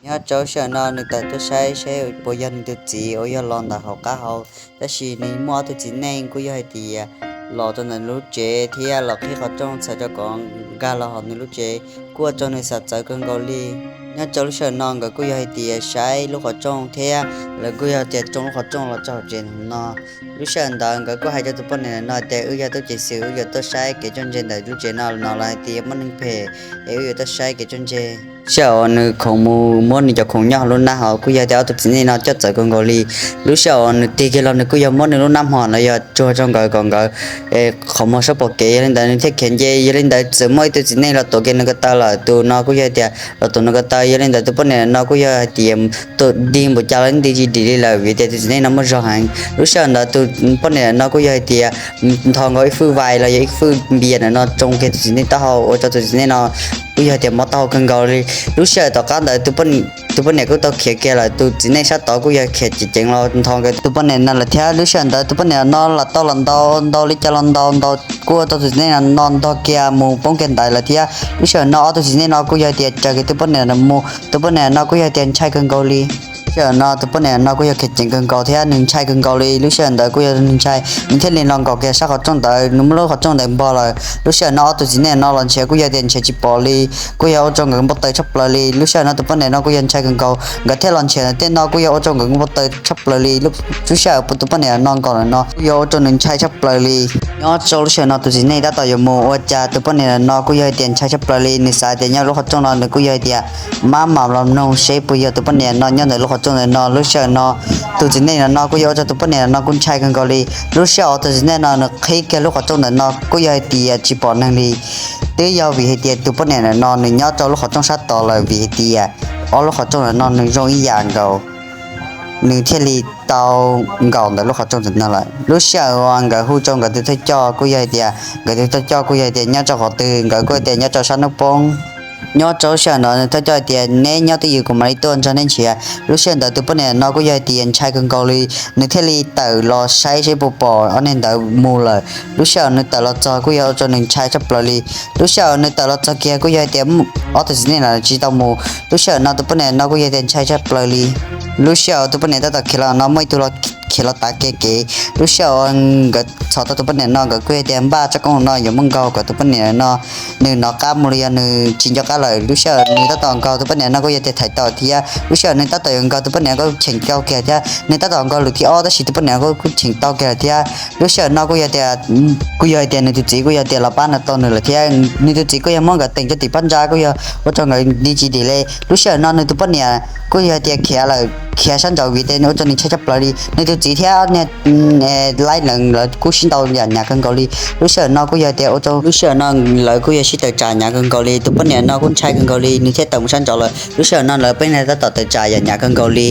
Nyob rau lub sij hawm no nws tawm tuaj saib saib puas yog nws tus txiv uas yog los ntawm hauv qab hau, tab sis nws muaj ob tug txiv neej kuj yog hais tias los rau ntawm nws lub tsev thiab los qhib qhov rooj txhawm rau kom nkag los hauv nws lub tsev, kuj ua rau nws xav txawv kawg nkaus li. Nyob rau lub sij hawm no nkawd kuj yog hais tias saib lub qhov rooj thiab lawv kuj yog tias tsoo lub qhov rooj los rau hauv tsev no. Lub sij hawm ntawd nkawd kuj hais rau tus poj niam no tias, wb yog tub ceev xwm, wb yuav tuaj saib kev txawj ntse ntawm lub tsev no, no lawv hais tias muaj neeg phem es wb yuav tuaj saib kev txawj ntse. Lub sij hawm uas nws khoom mus muab nws cov khoom nyob hauv lub hnab hauv kuj yog tias ob tug txiv neej no coj txawv kawg nkaus li. Lub sij hawm uas nws tig kiag los nws kuj yog muab nws lub hnab hmo los yog tsuag rau nkawd kom nkawd qhov muag sab pom kev, yog li ntawd nws thiaj khiav nce. Yog li ntawd txawm muaj ib tug txiv neej los tuav kiag nws ko taw lawm, tus no kuj yog tias los tuav nws ko taw. Yog li ntawd tus poj niam no kuj yog hais tias tus dig npaum cas los nws dig tsis dim li lawm vim tias tus txiv neej no muaj zog heev. Lub sij hawm ntawd tus poj niam no kuj yog hais tias nthos nkaus ib fwj vais los yog ib fwj npias ntawm no tsoo kiag tus txiv neej taub hau ua rau tus txiv neej no kuj yog hais tias mob taub hau kawg nkaus li. Lub sij hawm tom qab ntawd tus poj niam kuj tau khiav kiag lawm, tus txiv neej sab tod kuj yog khiav ceev ceev los nthos kiag tus poj niam no lawm thiab. Lub sij hawm ntawd tus poj niam no los tau los ntaus ntaus li cas los ntaus ntaus kuj ua rau tus txiv neej no ntog kiag mus poob kiag ntawd lawm thiab. Lub sij hawm no ob tug txiv neej no kuj yog hais tias raws kiag tus poj niam mus, tus poj niam no kuj yog hais tias ntshai kawg nkaus li. Lub sij hawm no tus poj niam no kuj yog khiav ceev kawg nkaus thiab nws ntshai kawg nkaus li. Lub sij hawm ntawd kuj yog nws ntshai, nws thiaj li los nkaum kiag sab qhov rooj ntawd, nws muab lub qhov rooj ntawd npog lawm. Lub sij hawm no ob tug txiv neej no los nrhiav kuj yog tias nrhiav tsis pom li, kuj yog ua rau nkawd npau taws tshaj plaws li. Lub sij hawm no tus poj niam no kuj yog ntshai kawg nkaus, nkawd thiaj los nrhiav tej no kuj yog ua rau nkawd npau taws tshaj plaws li. Lub sij hawm tus poj niam no nkaum lawm no kuj yog ua rau nws ntshai tshaj plaws li. Nyob rau lub sij hawm no tus txiv neej tab tom yuav mus ua cas, tus poj niam no kuj yog hais tias ntshai tshaj plaws li. Nws xav tias nyob lub qhov rooj no nws kuj yog hais tias maj mam los mloog seb puas yog tus poj niam no nyob ntawm lub qhov rooj ntawm no. Lub sij hawm no tus txiv neej no kuj yog ua rau tus poj niam no kuj ntshai kawg nkaus li. Lub sij hawm tus txiv neej no nws qhib kiag lub qhov rooj ntawm no kuj yog hais tias tsis pom neeg li. Twb yog vim hais tias tus poj niam ntawm no nws nyob rau lub qhov rooj sab tod lawm vim hais tias ob lub qhov rooj ntawm no nws zoo ib yam nkaus, nws thiaj li tau nkaum ntawm lub qhov rooj ntawm no lawm. Lub sij hawm uas nkawd hu rau nkawd tus thawj coj kuj yog hais tias nkawd tus thawj coj kuj yog hais tias nyob rau qhov twg, nkawd kuj hais tias nyob rau sab hnub poob. Nyob rau lub sij hawm ntawd nws thawj coj hais tias neb nyob twj ywm kuv mam li tuaj nrog neb nrhiav. Lub sij hawm ntawd tus poj niam no kuj yog hais tias ntshai kawg nkaus li, nws thiaj li tawm los saib seb puas pom ob neeg ntawd mus lawm. Lub sij hawm nws tawm los txog kuj yog ua rau nws ntshai tshaj plaws li. Lub sij hawm nws tawm los txog kiag kuj yog hais tias ob tug txiv neej no tsis tau mus. Lub sij hawm no tus poj niam no kuj yog tias ntshai tshaj plaws li. Lub sij hawm tus poj niam tab tom khiav los no muaj ib tug los khiav los tav kiag kev. Lub sij hawm nkawd txhom tau tus poj niam no nkawd kuj yog tias npaj tsob koob no yuav muab nkaug kom tus poj niam no nws nov qab mus li yog nws tsis nco qab lawm. Lub sij hawm nws tab tom nkaug tus poj niam no kuj yog tias thaiv tau thiab. Lub sij hawm nws tab tom yuav nkaug tus poj niam no kuj cheem tau kiag thiab, nws tab tom nkaug lwm thib ob tab sis tus poj niam no kuj cheem tau kiag lawm thiab. Lub sij hawm no kuj yog tias, kuj yog hais tias nws tus txiv kuj yog tias los pab nws tau nws lawm thiab. Nws tus txiv kuj yog muab nkawd teem rau tim phab ntsa kuj yog ua rau nkawd di tsis dim li. Lub sij hawm no nws tus poj niam kuj yog tias khiav lawm, khiav sab nraud vim tias ua rau nws ntshai tshaj plaws li. Nws tus txiv thiab niag laib lees lawv kuj sib ntaus yam hnyav kawg nkaus li. Lub sij hawm no kuj yog tias ua rau, lub sij hawm no lawv kuj yog sib tawm tsam hnyav kawg nkaus li. Tus poj niam no kuj ntshai kawg nkaus li, nws thiaj tawm mus sab nraud lawm. Lub sij hawm no lawv peb tab tom tawm tsam yam hnyav kawg nkaus li.